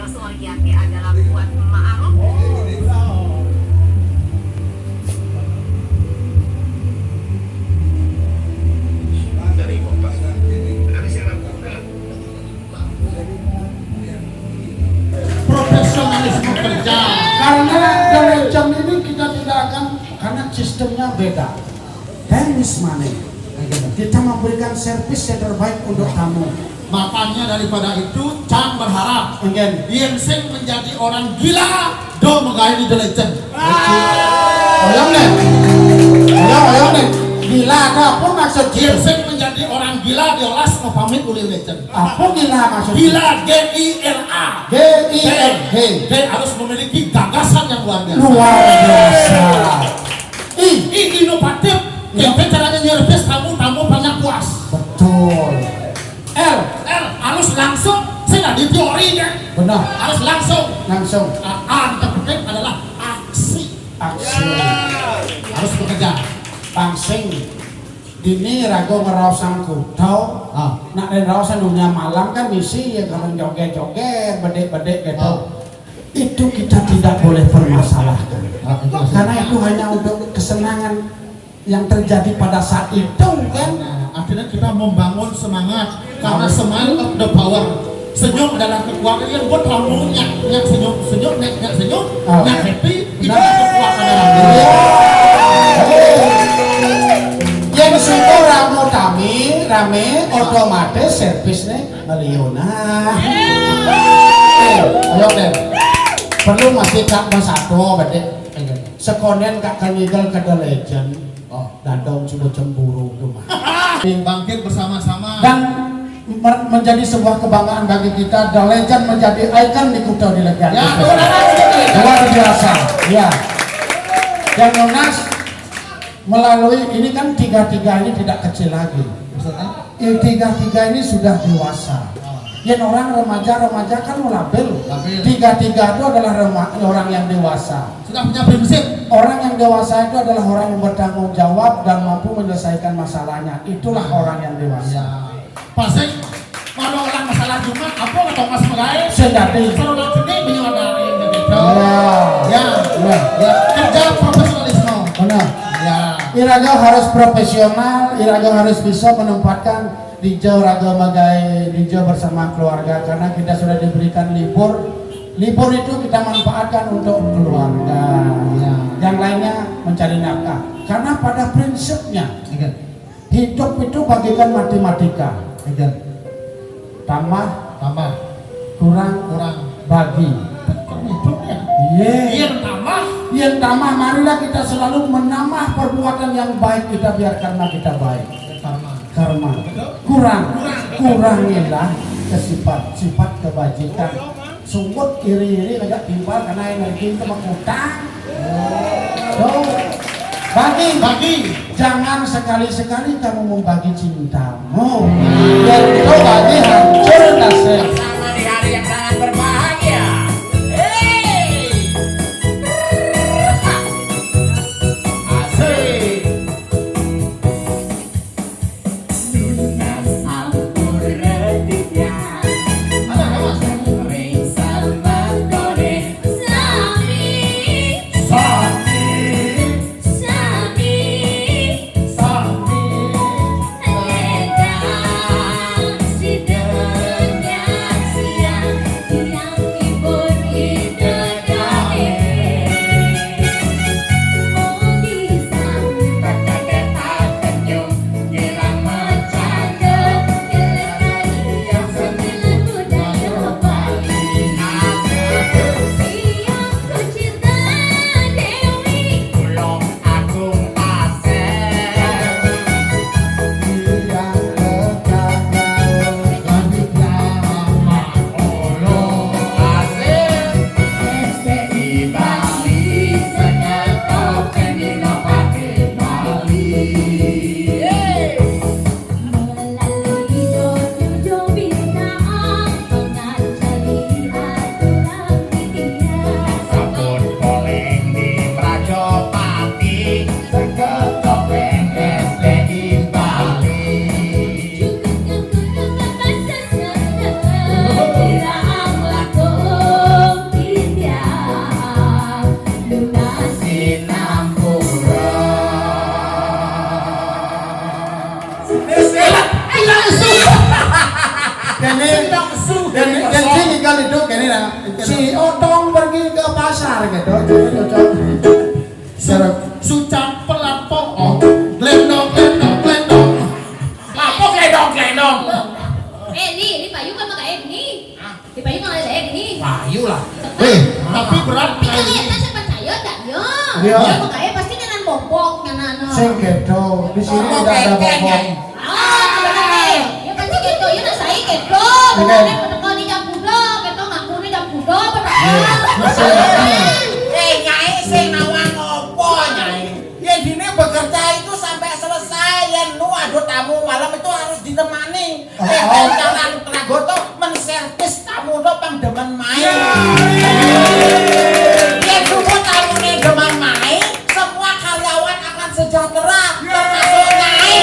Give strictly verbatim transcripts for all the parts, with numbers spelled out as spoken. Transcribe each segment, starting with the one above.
Soal Yati adalah buat Ma'ruf. Profesionalisme kerja. Karena The Legend ini kita tidak akan, karena sistemnya beda. Time is money. Kita memberikan servis yang terbaik untuk tamu. Makanya daripada itu, Cang berharap Yen sing menjadi orang gila, do magaé di The Legend. Oyong deh. Oyong, oyong deh. Gila ada apa maksud? Yen sing menjadi orang gila, diolas mau pamit uli Legend. Apa gila maksud? Gila, G I L A. G I L A. Dia harus memiliki gagasan yang luar biasa. Luar biasa. I, I inovatif. Kita caranya nyervis tamu, tamu banyak puas. Betul. L, L harus langsung, sing nggak di teori kan? Benar. Harus langsung. Langsung. A, A di Keputih adalah aksi. Aksi. Harus bekerja. Pangsing. Dini raga ngeraosang kuda. Ah. Nak den raosang dunia malam kan misi ya kalau joget-joget, bedek-bedek gitu. Ah. Itu kita tidak boleh permasalahkan. Ah, itu maksudnya. Karena itu hanya untuk kesenangan yang terjadi pada saat itu kan. Nah, akhirnya kita membangun semangat karena smile of the power. Senyum adalah kekuatan yang buat kamu nyak, nyak senyum, senyum, nyak, nyak senyum, nyak happy, itu kekuatan dalam diri. Yang suka ramu tami, rame, otomatis servisnya ngeliuna. Eh, ayo deh. Perlu masih kak mas satu, bedek. Sekonen kak kan ngigel ke The Legend. Oh. Dadong sudah cemburu tuh mah. Bangkit bersama-sama. Dan mer- menjadi sebuah kebanggaan bagi kita. The Legend menjadi ikon di Kuta Delegan. Ya, luar biasa. Ya. Dan Monas melalui ini kan tiga-tiga ini tidak kecil lagi. Maksudnya? Eh, tiga-tiga ini sudah dewasa. Yang orang remaja-remaja kan labil. Labil. Tiga-tiga itu adalah rema- orang yang dewasa. Sudah punya prinsip. Orang yang dewasa itu adalah orang yang bertanggung jawab dan mampu menyelesaikan masalahnya. Itulah orang yang dewasa. Ya. Pasing kalau orang masalah Jumat, apa kata Mas Megai? Sendati. Kalau orang seni menyuarakan gitu. Ya. Ya. Ya. Ya. Kerja profesionalisme. Benar. Ya. Iraga harus profesional, Iraga harus bisa menempatkan dija raga magaé dija bersama keluarga karena kita sudah diberikan libur. Libur itu kita manfaatkan untuk keluarga. Ya. Yang lainnya mencari nafkah. Karena pada prinsipnya hidup itu bagikan matematika. Tambah, tambah, kurang, kurang, bagi. Iya. Yang tambah, yang tambah, marilah kita selalu menambah perbuatan yang baik kita biar karena kita baik. Karma. Karma. Kurang, kurangilah kesifat-sifat kebajikan. Sungut iri-iri ngajak timpal karena energi itu mengutang. Tuh. Bagi, bagi. Jangan sekali-sekali kamu membagi cintamu. Biar itu bagi hancur nasib. Bersama di hari yang sangat berbahagia. Hei. Asik. Nah, si Otong pergi ke pasar gitu, cocok-cocok. Su-, sucap pelat pokok, glendong, glendong, glendong. Apa glendong, glendong? Eh, ni, ni payu kan makai ni. Hah? Ni payu kan ada ni. Payu lah. Weh, tapi berat. Tapi kan kayak ini. Saya percaya tak? Ya. Ya. Ya, makanya pasti nyanan bobok, nyanan. Sing gitu. Di sini tidak ada bobok. Ah, bener, eh. Ya, pasti gitu. Ya, nah, saya gitu. Oke. Bener, bener, kalau ni jam kuda, gitu, ngaku ni jam kuda, bener. Iya, betul. Eh, Nyai, sing nawang apa, Nyai? Ya, dini bekerja itu sampai selesai. Ya, nu ada tamu malam itu harus ditemani. Eh, oh. Jalan Pragoto menservis tamu to pang demen main. Ya, iya. Ya, juga tamu ni demen main, semua karyawan akan sejahtera, termasuk Nyai.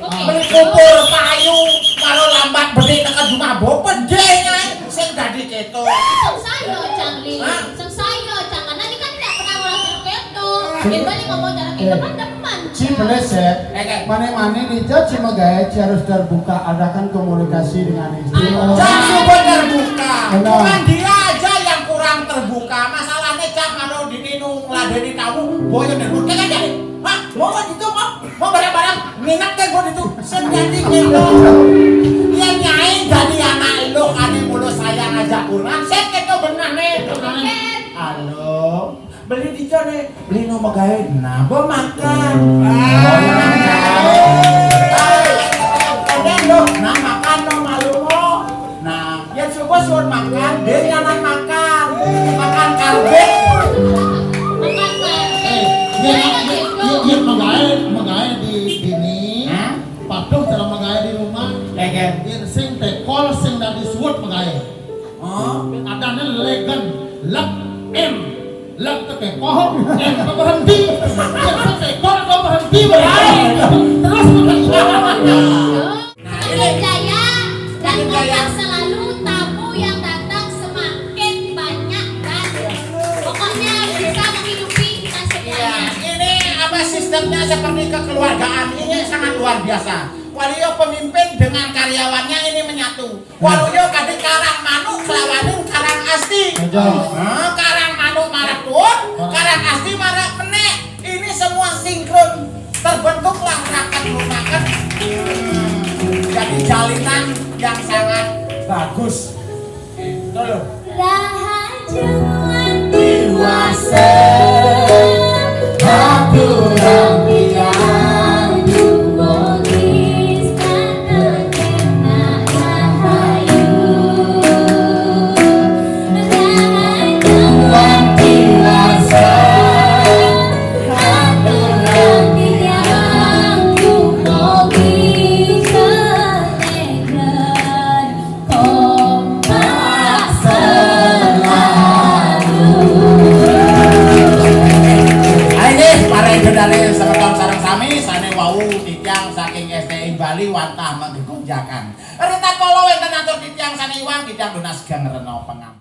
Oke. Beli kubur payu, kalau lambat beli tekan rumah bopen deh, Nyai. Sing dadi keto. Sing saya, Cang Li. Hah? Sing saya, Cang. Karena ini kan tidak pernah ngelakuin keto. Yang balik ngomong cara keto kan demen. Si beleset. Oke. Mane-mane dijat si megawe harus terbuka, adakan komunikasi dengan istri. Jangan coba terbuka. Benar. Bukan dia aja yang kurang terbuka. Masalahnya Cang kalau dini nu ngladeni tamu, boyo nerbu. Kagak jadi. Hah? Mau gitu, mau? Mau barang-barang? Minat kan buat itu. Sing dadi keto. Ya, Nyai, dadi anak lu, ane mulu sayang aja kurang. Sing keto bener nih. Halo. Beli di jone, beli no megawe. Nah, bo makan. Nah, makan no malu mo. Nah, ya coba suruh makan, dia nyanan makan. Makan karbit. Makan karbit. Eh, ya, ya, ya, ya, megawe, megawe di dini. Hah? Patuh cara megawe di rumah. Legen. Yen sing tekol, sing dadi suwut megawe. Oh. Adane legen, lek em, lek teke pohon, em to berhenti. Yen sing tekol to berhenti, berhenti. Terus berhenti. Nah, ini Semakin jaya dan semakin jaya. Kompak selalu, tamu yang datang semakin banyak dan pokoknya bisa menghidupi kita semuanya. Iya, ini apa sistemnya seperti kekeluargaan. Ini sangat luar biasa. Waluyo pemimpin dengan karyawannya ini menyatu. Waluyo kadhe karang manuk kelawanin karang asti. Betul. Nah, karang manuk marak tuun, karang asti marak menek. Ini semua sinkron. Terbentuklah raket rumaket. Jadi jalinan yang sangat bagus. Itu loh. Rahajuan dewasa, aturang tiang dumugi pada kena rahayu. Rahajuan dewasa, aturang tiang dumugi pada Kompak selalu. Ayo nggih, para ida dané semeton sareng sami sané wau titiang saking S T I Bali wantah menggegonjakan. Rita kala wénten atur titiang sané iwang, titiang tunas geng rena pengam.